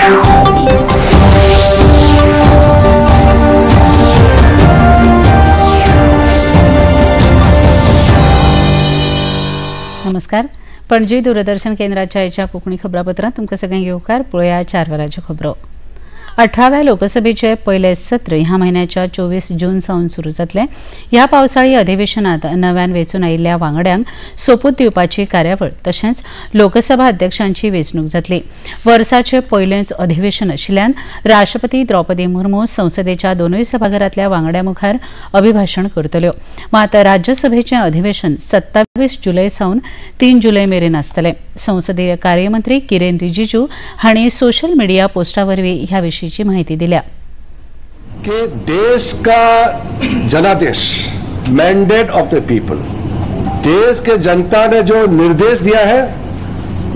नमस्कार, पणजी दूरदर्शन केंद्राच्या आयच्या कोंकणी खबरापत्रांत तुमकां सगळ्यांक येवकार. पळोवया 4 वरांच्यो खबरो. 18व्या लोकसभेचे पयले सत्र ह्या म्हयन्याच्या 24 जून सावन सुरू जातलें. ह्या पावसाळी अधिवेशनात नव्यान वेंचून आयिल्ल्या वांगड्यांक सोपूत दिवपाची कार्यावळ तशेंच लोकसभा अध्यक्षांची वेंचणूक जातली. वर्साचे पयलेंच अधिवेशन आशिल्ल्यान राष्ट्रपती द्रौपदी मुर्मू संसदेच्या दोनूय सभाघरांतल्या वांगड्यां मुखार अभिभाशण करतल्यो. मात राज्यसभेचें अधिवेशन 27 जुलय सावन 3 जुलय मेरेन आसतलें. संसदीय कार्यमंत्री किरेन रिजिजू हांणी सोशल मिडिया पोस्टा वरवीं ह्या विशींची माहिती दिल्या. कि देश का जनादेश, मैंडेट ऑफ the people, देश के जनता ने जो निर्देश दिया है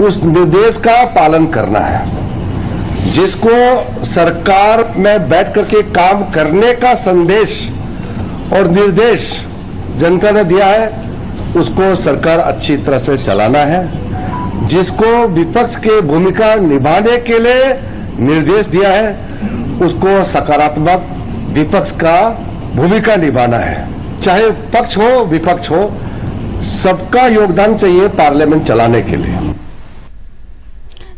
उस निर्देश का पालन करना है. जिसको सरकार में बैठ करके काम करने का संदेश और निर्देश जनता ने दिया है उसको सरकार अच्छी तरह से चलाना है. जिसको विपक्ष के भूमिका निभाने के लिए निर्देश दिया है उसको सकारात्मक विपक्ष का भूमिका निभाना है. चाहे पक्ष हो विपक्ष हो, सबका योगदान चाहिए पार्लियामेंट चलाने के लिए.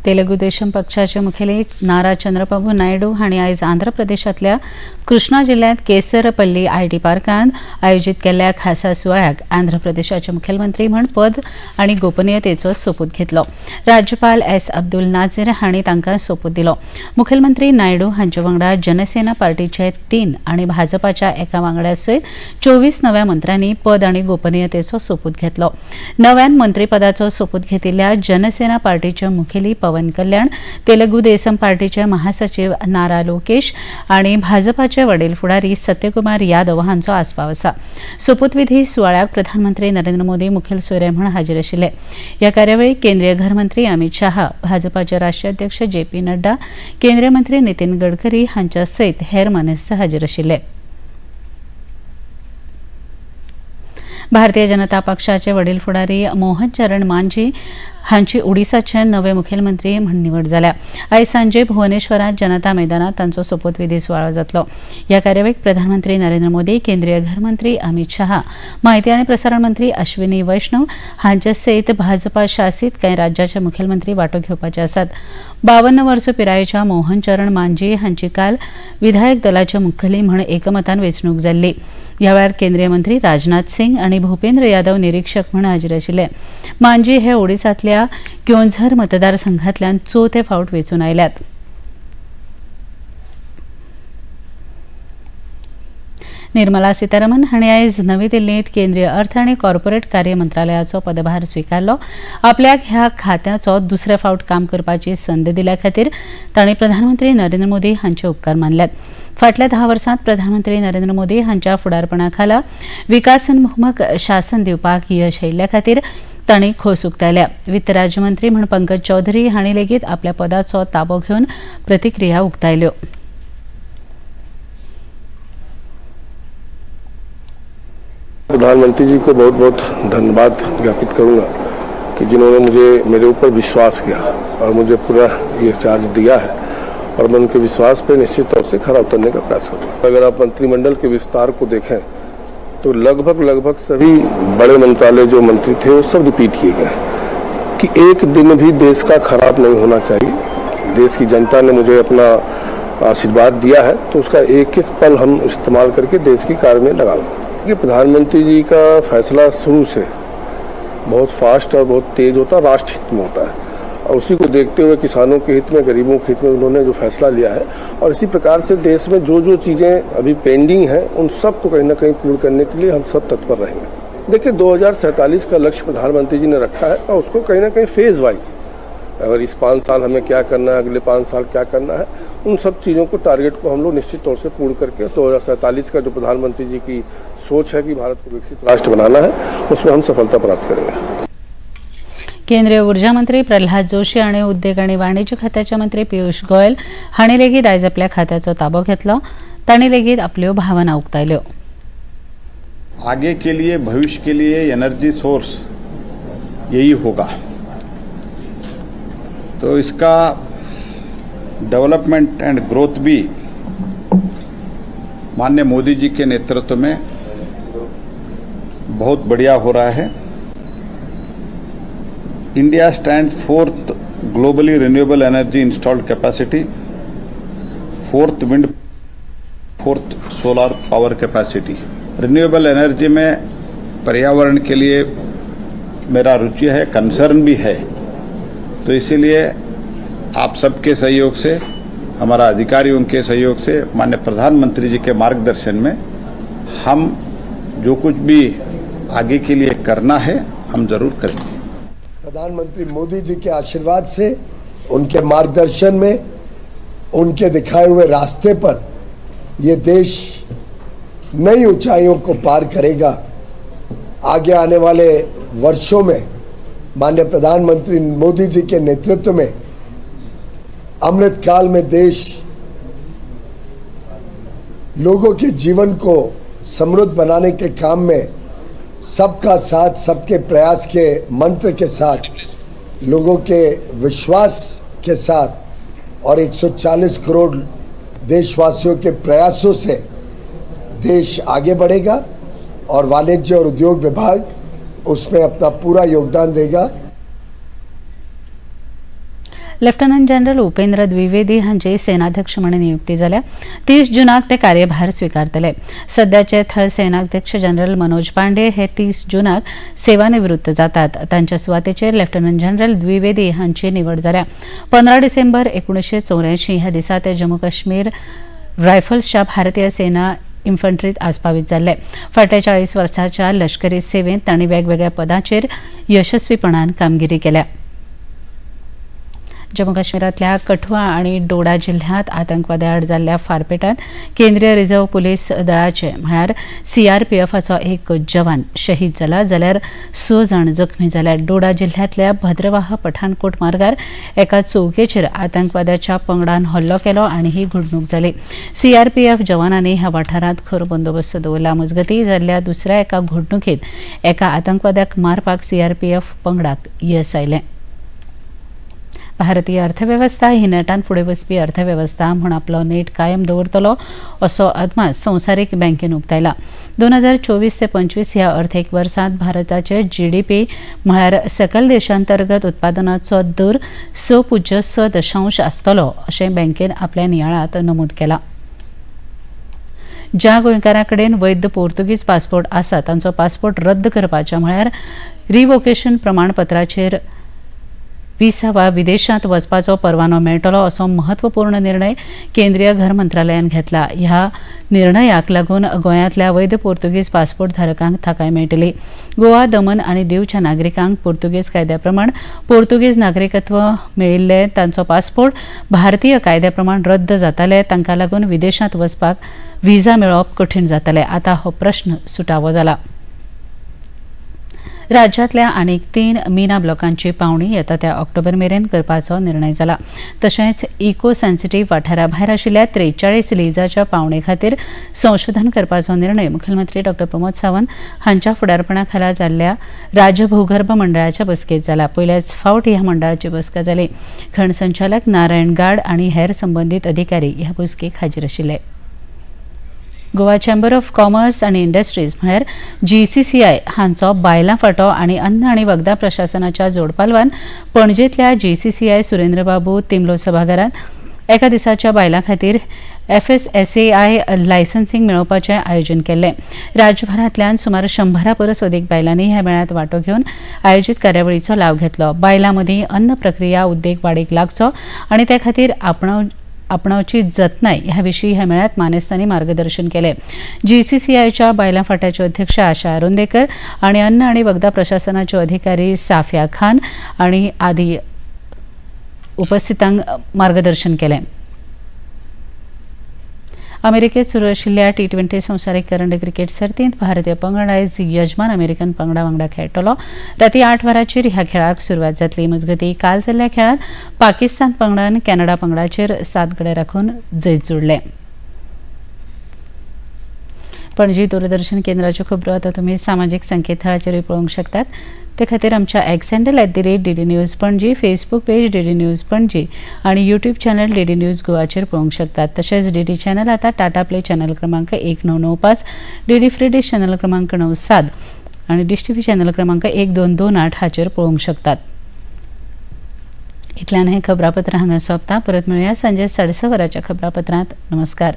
तेलुगू देशम पक्षाचे मुखेली नारा चंद्रबाबू नायडू हांणी आयज आंध्र प्रदेशांतल्या कृष्णा जिल्ल्यांत केसरपल्ली IT पार्कांत आयोजीत केल्ल्या खासा सुवाळ्याक आंध्र प्रदेशाचे मुखेलमंत्री म्हूण पद आनी गोपनीयतेचो सोपूत घेतलो. राज्यपाल एस अब्दुल नाझीर हांणी तांकां सोपूत दिलो. मुखेलमंत्री नायडू हांचे वांगडा जनसेना पार्टीचे 3 आनी भाजपाच्या एका वांगड्या सयत 24 नव्या मंत्र्यांनी पद आनी गोपनीयतेचो सोपूत घेतलो. नव्यान मंत्रीपदाचो सोपूत घेतिल्ल्या जनसेना पार्टीचे मुखेली पवन कल्याण, तेलुगू देसम पार्टीचे महासचिव नारा लोकेश आणि भाजपाचे वडील फुडारी सत्यकुमार यादव हांचो आस्पाव आसा. सोपूतविधी सुवाळ्याक प्रधानमंत्री नरेंद्र मोदी मुखेल सोयरे म्हूण हाजीर आशिल्ले. ह्या कार्यावळीक केंद्रीय घरमंत्री अमित शाह, भाजपाचे राष्ट्रीय अध्यक्ष जे पी नड्डा, केंद्रीय मंत्री नितीन गडकरी हांच्या सयत हेर मानेस्त हाजीर आशिल्ले. भारतीय जनता पक्षाचे वडील फुडारी मोहन चरण मांझी हांची ओडिसाचे नवे मुखेलमंत्री म्हूण निवड जाल्या. आयज सांजे भुवनेश्वरांत जनता मैदानात तांचो सोपूतविधी सुवाळो जातलो. ह्या कार्यावळीक प्रधानमंत्री नरेंद्र मोदी, केंद्रीय घरमंत्री अमित शाह, माहिती आनी प्रसारण मंत्री अश्विनी वैष्णव हांचे सयत भाजपा शासित कांय राज्याचे मुखेलमंत्री वांटो घेवपाचे आसात. 52 वर्सां पिरायेच्या मोहन चरण मांझी हांची काल विधायक दलाचे मुखेली म्हूण एकमतान वेंचणूक जाल्ली. ह्या वेळार केंद्रीय मंत्री राजनाथ सिंग आनी भूपेंद्र यादव निरीक्षक म्हूण हाजीर आशिल्ले. मांझी हे ओडिसांतल्या क्योंझर मतदारसंघातल्यान 4थे फावट वेंचून आयल्यात. निर्मला सीतारामन हांणी आयज नवी दिल्लींत केंद्रीय अर्थ आनी कॉर्पोरेट कार्य मंत्रालयाचो पदभार स्विकारलो. आपल्याक ह्या खात्याचो दुसरे फावट काम करपाची संद दिल्या खातीर तांणी प्रधानमंत्री नरेंद्र मोदी हांचे उपकार मानल्यात. फाटल्या 10 वर्सांत प्रधानमंत्री नरेंद्र मोदी हांच्या फुडारपणा खाला विकासोन्मुख शासन दिवपाक यश आयिल्ल्या खातीर तांणी खोस उक्तायल्या. वित्त राज्यमंत्री म्हूण पंकज चौधरी हांणी लेगीत आपल्या पदाचो ताबो घेवन प्रतिक्रिया उक्तायल्यो. प्रधानमंत्री जी को बहुत बहुत धन्यवाद ज्ञापित करूंगा कि जिन्होंने मुझे मेरे ऊपर विश्वास किया और मुझे पूरा ये चार्ज दिया है और मैं उनके विश्वास पे निश्चित तौर से खरा उतरने का प्रयास करूँगा. अगर आप मंत्रिमंडल के विस्तार को देखें तो लगभग लगभग सभी बड़े मंत्रालय जो मंत्री थे वो सब रिपीट किए गए कि एक दिन भी देश का खराब नहीं होना चाहिए. देश की जनता ने मुझे अपना आशीर्वाद दिया है तो उसका एक एक पल हम इस्तेमाल करके देश के कार्य में लगाएंगे. कि प्रधानमंत्री जी का फैसला शुरू से बहुत फास्ट और बहुत तेज होता है, राष्ट्र हित में होता है और उसी को देखते हुए किसानों के हित में, गरीबों के हित में उन्होंने जो फैसला लिया है और इसी प्रकार से देश में जो जो चीज़ें अभी पेंडिंग हैं उन सब को कहीं ना कहीं पूर्ण करने के लिए हम सब तत्पर रहेंगे. देखिए 2047 का लक्ष्य प्रधानमंत्री जी ने रखा है और उसको कहीं ना कहीं फेज़ वाइज, अगर इस 5 साल हमें क्या करना है, अगले 5 साल क्या करना है, उन सब चीज़ों को टारगेट को हम लोग निश्चित तौर से पूर्ण करके 2047 का जो प्रधानमंत्री जी की सोच है कि भारत को विकसित राष्ट्र बनाना है, उसमें हम सफलता प्राप्त करेंगे. केंद्रीय ऊर्जा मंत्री प्रल्हाद जोशी आणि उद्योग आणि वाणिज्य खात्याचे मंत्री पियुष गोयल हांणी लेगीत आयज आपल्या खात्याचो ताबो घेतलो. तांणी लेगीत आपल्यो भावना उक्तायल्यो. आगे के लिए, भविष्य के लिए एनर्जी सोर्स यही होगा, तो इसका डेवलपमेंट एंड ग्रोथ भी माननीय मोदी जी के नेतृत्व में बहुत बढ़िया हो रहा है। India stands 4th globally renewable energy installed capacity, 4th wind, 4th solar power capacity. Renewable energy में पर्यावरण के लिए मेरा रुचि है, कंसर्न भी है, तो इसीलिए आप सबके सहयोग से, हमारा अधिकारियों के सहयोग से, माननीय प्रधानमंत्री जी के मार्गदर्शन में हम जो कुछ भी आगे के लिए करना है हम जरूर करेंगे। प्रधानमंत्री मोदी जी के आशीर्वाद से, उनके मार्गदर्शन में, उनके दिखाए हुए रास्ते पर ये देश नई ऊंचाइयों को पार करेगा। आगे आने वाले वर्षों में माननीय प्रधानमंत्री मोदी जी के नेतृत्व में अमृत काल में देश लोगों के जीवन को समृद्ध बनाने के काम में सबका साथ, सबके प्रयास के मंत्र के साथ, लोगों के विश्वास के साथ और 140 करोड़ देशवासियों के प्रयासों से देश आगे बढ़ेगा और वाणिज्य और उद्योग विभाग उसमें अपना पूरा योगदान देगा। लेफ्टनंट जनरल उपेंद्र द्विवेदी हांची सेनाध्यक्ष म्हणून नियुक्ती जाल्या। 30 जूनाक ते कार्यभार स्वीकारतले। सद्याचे थळ सेनाध्यक्ष जनरल मनोज पांडे हे 30 जूनाक सेवानिवृत्त जातात। तांच्या सुवातेचेर लेफ्टनंट जनरल द्विवेदी हांची निवड जाल्या। 15 डिसेंबर 1984 ह्या दिसा ते जम्मू काश्मीर रायफल्सच्या भारतीय सेना इन्फंट्रीत आस्पावीत जाल्ले। फाटल्या 40 वर्सांच्या लष्करी सेवेंत तांणी वेगवेगळ्या पदांचेर यशस्वीपणान कामगिरी केल्या। जम्मू काश्मीरातल्या कठुआ आणि डोडा जिल्ह्यात आतंकवाद्याआड जाल्ल्या फारपेटात केंद्रीय रिझर्व्ह पुलीस दळाचे म्हळ्यार सीआरपीएफाचो एक जवान शहीद जाला, जाल्यार 6 जाण जखमी जाल्या। डोडा जिल्ह्यांतल्या भद्रवाह पठाणकोट मार्गार एका चौकेचेर आतंकवाद्याच्या पंगडान हल्लो केलो आनी ही घडणूक जाली। सीआरपीएफ जवानांनी ह्या वाठारांत खर बंदोबस्त दवरला। मजगतीं जाल्ल्या दुसऱ्या एका घडणुकेंत एका आतंकवाद्याक मारपाक सीआरपीएफ पंगडाक येस आयलें। भारतीय अर्थवेवस्था ही नेटान फुडें वचपी अर्थवेवस्था म्हूण आपलो नेट कायम दवरतलो असो अदमास संवसारीक बँकेन उक्तायला। 2024 ते 25 ह्या अर्थीक वर्सांत भारताचे जीडीपी म्हळ्यार सकल देशांतर्गत उत्पादनाचो दर 6.6% आसतलो अशें बँकेन आपल्या नियाळांत नमूद केलां। ज्या गोंयकारां कडेन वैध पोर्तुगीज पासपोर्ट आसा तांचो पासपोर्ट रद्द करपाच्या म्हळ्यार रिवोकेशन प्रमाणपत्राचेर व्हिसा वा विदेशांत वचपाचो परवानो मेळटलो असो महत्वपूर्ण निर्णय केंद्रीय घर मंत्रालयान घेतला। ह्या निर्णयाक लागून गोंयांतल्या वैध पोर्तुगीज पासपोर्ट धारकांक थाकाय मेळटली। गोवा, दमन आनी दीवच्या नागरिकांक पोर्तुगीज कायद्या प्रमाण पोर्तुगीज नागरिकत्व मेळिल्ले तांचो पासपोर्ट भारतीय कायद्या प्रमाण रद्द जाताले, तांकां लागून विदेशांत वचपाक व्हिसा मेळोवप कठीण जाताले। आतां हो प्रश्न सुटावो जाला। राज्यांतल्या आनीक 3 मीना ब्लॉकांची पावणी येता त्या ऑक्टोबर मेरेन करपाचो निर्णय जाला। तशेंच इको सेन्सिटीव्ह वाठारा भायर आशिल्ल्या 43 लिजाच्या पावणे खातीर संशोधन करपाचो निर्णय मुख्यमंत्री डॉ प्रमोद सावंत हांच्या फुडारपणा खाला जाल्ल्या राज्य भूगर्भ मंडळाच्या बसकेत जाला। पयल्याच फावट ह्या मंडळाची बसका जाली। खण संचालक नारायण गाड आनी हेर संबंदीत अधिकारी ह्या बसकेक हाजीर आशिल्ले। गोवा चेंबर ऑफ कॉमर्स आनी इंडस्ट्रीज म्हळ्यार जीसीसीआय हांचो बायलां फांटो आनी अन्न आनी वखदां प्रशासनाच्या जोडपालवान पणजेंतल्या जीसीसीआय सुरेंद्रबाबू तिमलो सभाघरांत एका दिसाच्या बायलां खातीर एफएसएसएआय लायसन्सिंग मेळोवपाचें आयोजन केल्लें। राज्यभरांतल्यान सुमार 100 परस अदीक बायलांनी ह्या मेळ्यांत वांटो घेवन आयोजीत कार्यावळीचो लाव घेतलो। बायलां मदीं अन्न प्रक्रिया उद्देग वाडीक लागचो आनी ते खातीर आपणावची जतनाय ह्या विशीं ह्या मेळ्यांत मानेस्तांनी मार्गदर्शन केलें। जीसीसीआयच्या बायलां फांट्याच्यो अध्यक्ष आशा अरुंदेकर आनी अन्न आनी वखदां प्रशासनाच्यो अधिकारी साफिया खान आनी आदी उपस्थितांक मार्गदर्शन केलें। अमेरिकेत सुरू आशिल्ल्या T20 संवसारीक करंड क्रिकेट सर्तींत भारतीय पंगड आयज यजमान अमेरिकन पंगडा वांगडा खेळटलो। राती 8 वरांचेर ह्या खेळाक सुरवात जातली। मजगतीं काल जाल्ल्या खेळांत पाकिस्तान पंगडान कॅनडा पंगडाचेर 7 गडे राखून जैत जोडलें। पणजी दूरदर्शन केंद्राच्यो खबरो आतां तुमी सामाजीक संकेतथळाचेरूय पळोवंक शकतात. ते खातीर आमच्या X handle @DD News Panaji, Facebook page DD News Panaji आनी यूट्यूब चॅनल डीडी न्यूज गोवाचेर पळोवंक शकतात. तशेंच डीडी चॅनल आतां टाटा प्ले चॅनल क्रमांक 1995, डीडी फ्री डिश चॅनल क्रमांक 97 आनी डिश टीव्ही चॅनल क्रमांक 1228 हाचेर पळोवंक शकतात. इतल्यान हें खबरापत्र हांगा सोंपता. परत मेळुया सांजे 6:30 वरांच्या खबरापत्रांत. नमस्कार.